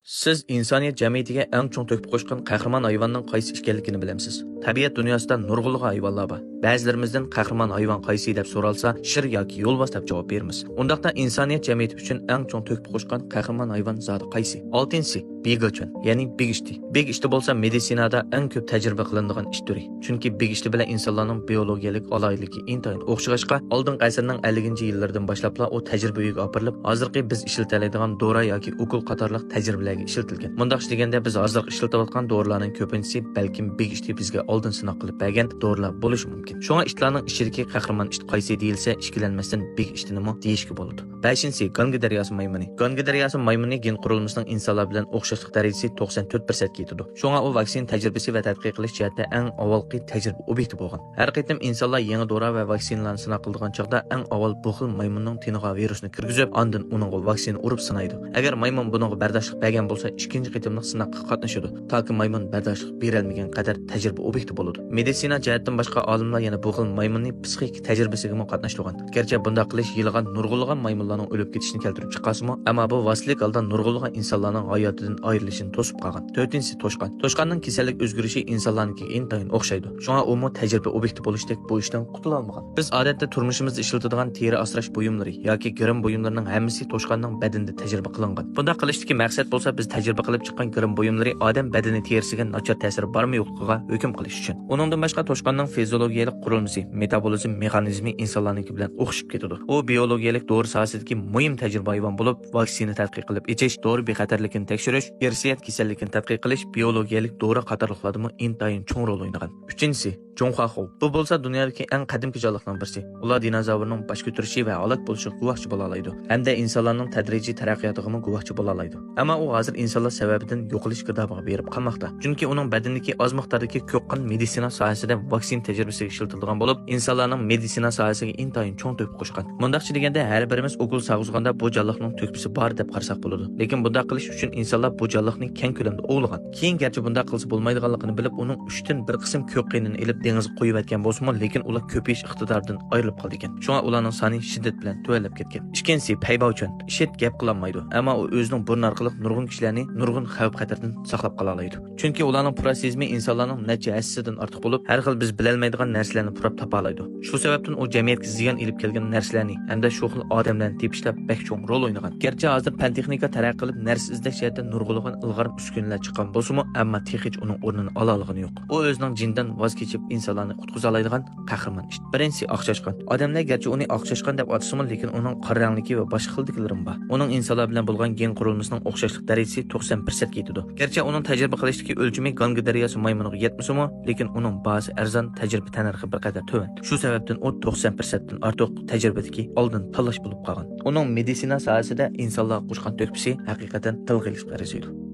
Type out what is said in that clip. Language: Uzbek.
Siz insoniyat jamiyatiga eng cho'ng to'kib qo'shgan qahramon hayvonning qaysi ekanligini bilamsiz? Tabiat dunyosida nurg'unlagan hayvonlar bor. Ba'zilarimizdan qahramon hayvon qaysi deb so'ralsa, shir yoki yo'lbars deb javob beramiz. Undaqda insoniyat jamiyati uchun eng cho'ng to'kib qo'shgan qahramon hayvon zoti qaysi? Oltinchisi Beagle, ya'ni beg iti. Beg iti bo'lsa meditsinada eng ko'p tajriba qilinadigan it turi. Chunki beg iti bilan insonlarning biologiyalik alohidligi intayin o'xshag'ashqa, oldingi asrning 50-yillaridan boshlabla u tajriba uyiga opirilib, hozirgi biz ishlatalaydigan dora yoki ukol qatorliq tajribalarga ishlatilgan. Mundaq deganda biz hozir ishlatayotgan dorilarning ko'pinchisi balkim beg iti bizga oldin sinoq qilib bergan dorilar bo'lishi mumkin. Shunga itlarning ichidagi qahramon it qaysi deyilsa, ikkilanmasdan beg itinimi deyishga bo'ladi. Beshinchisi Ganga daryosi maymuni. Ganga daryosi maymuni gen qurilmasining insonlar bilan o'xshashlik darajasi 94% ga yetadi. Shunga u vaksin tajribasi va tadqiq qilish jihatda eng avvalgi tajriba obyekti bo'lgan. Har qitim insonlar yangi dori va vaksinalarni sinov qiladigan chog'da eng avval bu xil maymunning tiniga virusni kirgizib, andin uningga vaksina urib sinaydi. Agar maymun buningga bardoshlik bergan bo'lsa, ikkinchi qitimliq sinoqqa qatnashadi. Toki maymun bardoshlik berolmagan qadar tajriba obyekti bo'ladi. Meditsina jihatdan boshqa olimlar yana bu xil maymunning psixik tajribasiga qatnashgan. Garchi bunda qilish yilg'an nurg'unlagan maymunlarning o'lib ketishini keltirib chiqasimi, ammo bu vositalik holda nurg'unlagan insonlarning hayotidan ayrilishini to'sib qolgan. To'rtinchisi toshqon. Toshqonning kasallik o'zgarishi insonlarnikiga intayin o'xshaydi. Shunga umi tajriba obyekti bo'lishdek bu ishdan qutula olmagan. Biz odatda turmushimizda ishlatiladigan teri asrash buyumlari yoki girim buyumlarining hammasi toshqonning badanida tajriba qilingan. Bunda qilishdagi maqsad bo'lsa biz tajriba qilib chiqqan girim buyumlari odam badani terisiga nachar ta'siri bormi yo'qligiga hukm qilish uchun. Uningdan boshqa toshqonning fiziologiyalik qurilmasi, metabolizm mexanizmi insonlarniki bilan o'xshab ketadi. U biologiyalik dori sohasidagi muhim tajriba hayvon bo'lib, vaksina tadqiq qilib ichish, dori bexatarligini tekshirish, irsiyat kasalligini tadqiq qilish, biologiyalik dori qatorliqlardimi intayin cho'ng rol o'ynagan. Uchinchisi Junxuaxou. Bu bo'lsa dunyodagi eng qadimgi jonliqning birisi. Ular dinozavrning bosh ko'tarishi va halok bo'lishiga guvohchi bo'la oladi. Hamda insonlarning tadrijiy taraqqiyotiga guvohchi bo'la oladi. Ammo u hozir insonlar sababidan yo'qolish girdobiga berib qolmoqda. Chunki uning badanidagi oz miqdordagi ko'k qon meditsina sohasida vaksin tajribasiga ishlatiladigan bo'lib, insonlarning meditsina sohasiga intayin cho'ng to'kib qo'shgan. Mundaqchi deganda har birimiz ukol sag'izganda bu jonliqning to'kpisi bor deb qarasak bo'ladi. Lekin bundaq qilish uchun insonlar bu jonliqni keng ko'lamda ovlagan. Keyin garchi bundaq qilsa bo'lmaydiganligini bilib, uning uchdan bir qism ko'k qinini ilib dengizga qo'yib etgan bo'lsa, lekin ular ko'payish iqtidoridan ayrilib qoldi ekan. Shunga ularning soni shiddat bilan tuvanlab ketgan. Ikkinchisi Paybaochon. Ishit gap qilolmaydi, ammo u o'zining burni orqali nurg'un kishilarni nurg'un xavf xatardan saqlab qola oladi. Chunki ularning purash sezimi insonlarning necha hassasidan ortiq bo'lib, har xil biz bilolmaydigan narsalarni purab topa oladi. Shu sababdan u jamiyatga ziyon ilib kelgan narsalarni hamda shu xil odamlarni tepishda bek cho'ng rol o'ynagan. Garchi hozir fan texnika taraqqiy qilib, narsa izlash jihatda nurg'unlagan ilg'or uskunalar chiqqan bo'lsa-mu, ammo texnik uning o'rnini ola olgani yo'q. U o'zining jindan voz kechib insonlarni qutqaza oladigan qahramon ish. Birinchisi oq chashqon. Odamlar garchi uni oq chashqon deb atasa, lekin uning qora rangligi va boshqa xildikilari bor. Uning insonlar bilan bo'lgan gen qurilmasining o'xshashlik darajasi 90% ga yetadi. Garchi uning tajriba qilishdagi o'lchami Ganga daryosi maymuniga yetmasa-mu, lekin uning bahasi arzon, tajriba tannarxi bir qadar tuvan. Shu sababdan u 90% dan ortiq tajribadagi oldin tanlash bo'lib qolgan. Uning meditsina sohasida insonlarga qo'shgan to'kpisi haqiqatan tilga ilishga arziydi.